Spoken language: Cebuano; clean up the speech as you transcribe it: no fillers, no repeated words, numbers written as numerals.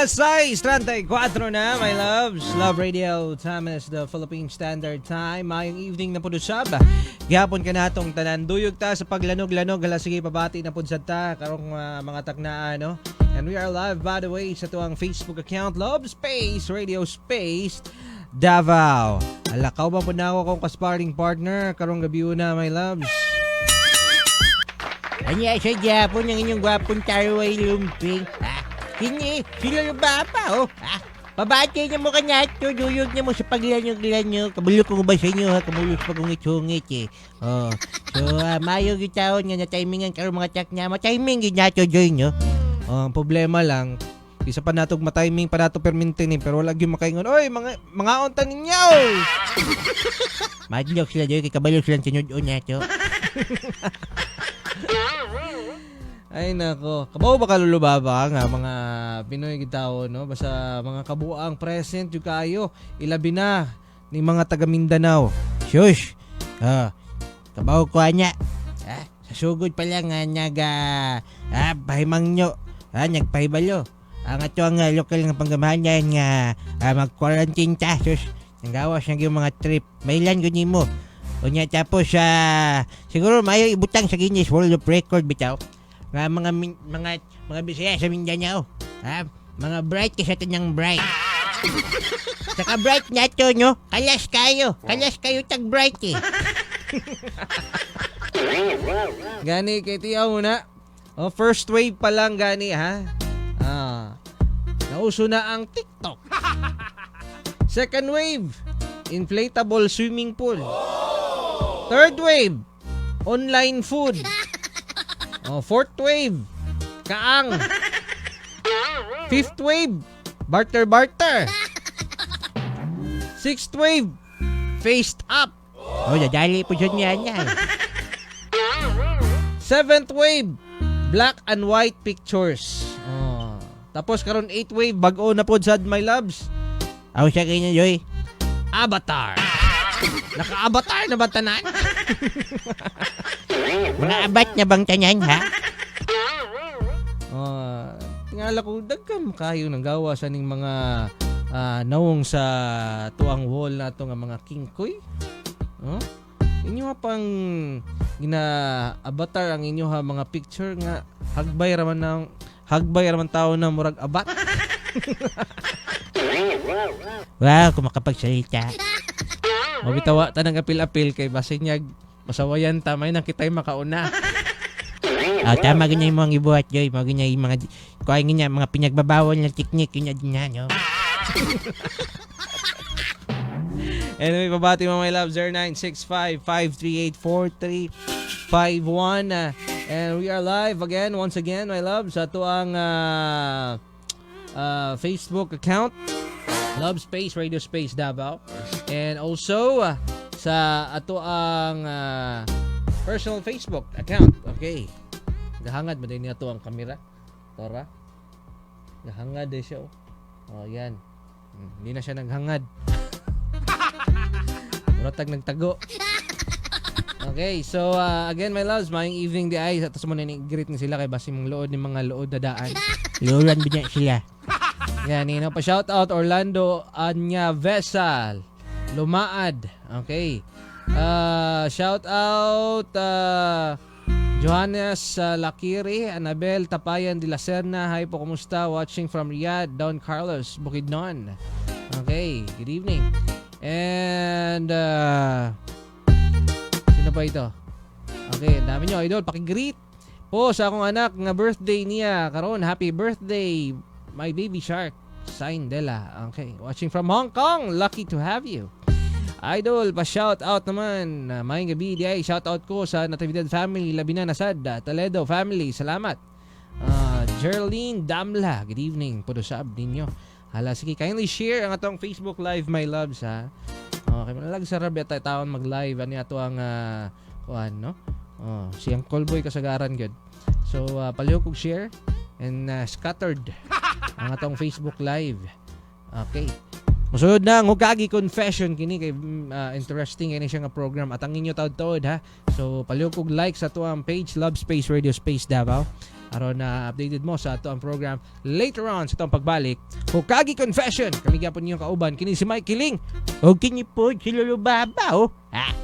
Alas 6:34 na, my loves. Love Radio, time is the Philippine Standard Time. Maayong evening na po usab. Gihapon ka natong tanan. Duyog ta sa paglanog-lanog. Hala sige, pabati na pud sad ta karong mga taknaa, no? And we are live, by the way, sa atuang Facebook account, Love Space Radio Space Davao. Hala, kauban po na ako kong kasparring partner karong gabi na, my loves. Anya sa Japon ang inyong gwapong tarway lumping. Ah, kini, sila yung baba, oh. Ah, pabati niya mo kanyato, duyog niya mo sa paglanyo-lanyo. Kabulo ko ba sa inyo, ha? Kamulos pag ungit-ungit, eh. Oh. So, mayo gyud taon nga na-timingan karon mga tak niya. Ma-timing gyud nato, join, no? Oh, ang problema lang, isa pa natog matiming pa nato permintin eh, pero wala gyud makaingon, "Oy, mga unta ninyo!" Madlok sila, joy, kay kabalo silang tinud-on nato. Ay nako, kabaw ba kalulubaba nga mga Pinoy gitawo, no? Basta mga kabuang present yung kayo, ilabi na ni mga taga Mindanao. Shush! Oh, kabaw ko anya. Ah, sa sugod pa lang nga naga pahimangyo, nagpahibalo. Ang ato ang lokal nga panggamahanan nga mag-quarantine ta. Sus, nanggawas na yung mga trip. Mailan gud nimo. Unya tapos siguro mayo ibutang sa Guinness World of Record bitaw. Nga mga mga Bisaya sa Mindanao. Ha? Mga bright kasi tanang bright. Saka bright nato no. Kalas kayo. Kalas kayo tag bright eh. Gani kay tiyaw na. Oh, first wave pa lang gani ha. Ah. Nauso na ang TikTok. Second wave, inflatable swimming pool. Third wave, online food. Oh, fourth wave, kaang. Fifth wave, barter barter. Sixth wave, faced up. Oh, dadali po dyan niya niya. Seventh wave, black and white pictures. Oh. Tapos karon eighth wave, bag-o na pod sad, my loves. Ako siya ganyan, Joy. Avatar. Naka-avatar na ba tanan? Mga abat na bang tanan, ha? Oh, tingala ko dagkan kayo nang gawa sa ning mga nawong sa tuang wall nato nga mga kingkoy. Oh? Inyo ha pang gina-avatar ang inyo ha mga picture nga hagbay raman ng hagbay raman tao na murag abat. Wow, kung makapagsalita. Mabitawa ta ng apil-apil kay basin niya masawayan ta may nang kitay makauna. Ah, tama ganyan yung mga ibuhat, Joy. Mga ganyan yung mga, kuha ganyan, mga pinagbabawal na teknik, yun na din na, no? Anyway, pabati mo, my love, 0965-538-4351. And we are live again, once again, my love, sa atuang Facebook account, Love Space Radio Space Davao. And also, sa atuang personal Facebook account. Okay. Gahangad ba din niya ito ang kamera? Tora? Gahangad din siya. Oh, oh yan. Hindi na siya naghangad. Muratag nagtago. Okay, so again, my loves, maayong evening di ay. Tapos mo na ni-greet ni sila kay basi mong lood ni mga lood na daan. Lulan ba niya sila? Yan, nino pa shout out Orlando Anya Vesal Lumaad. Okay. Shout out Johannes Lakiri, Anabel Tapayan de la Serna. Hi po, kumusta? Watching from Riyadh, Don Carlos, Bukidnon. Okay, good evening. And sino pa ito? Okay, ang dami nyo, idol. Paki-greet po sa akong anak nga birthday niya karon. Happy birthday, my baby shark. Sign Dela. Okay, watching from Hong Kong. Lucky to have you. Idol, pa-shout out naman. Maayong gabi, di ay shout out ko sa Natividad family, Labina Nasad, Toledo family. Salamat. Geraldine Damla, good evening. Pudosab ninyo. Hala, sige, kindly share ang atong Facebook Live, my loves, ha. Okay, manalag sa rabi at taon mag-live. Ano ato ang, kuan, no? Oh, siyang callboy kasagaran, good. So, palihog og share and scattered ang atong Facebook Live. Okay. Musulod na ang Hukagi Confession kini kay interesting kini siya nga program at ang inyo taod-taod ha. So palihog og like sa atuang page, Love Space Radio Space Davao. Aron na updated mo sa ato ang program later on sa atong pagbalik. Hokage Confession. Kami gyapon ninyong kauban. Kini si Mike Kiling. O kini po si Lolo Baba, oh. Ah.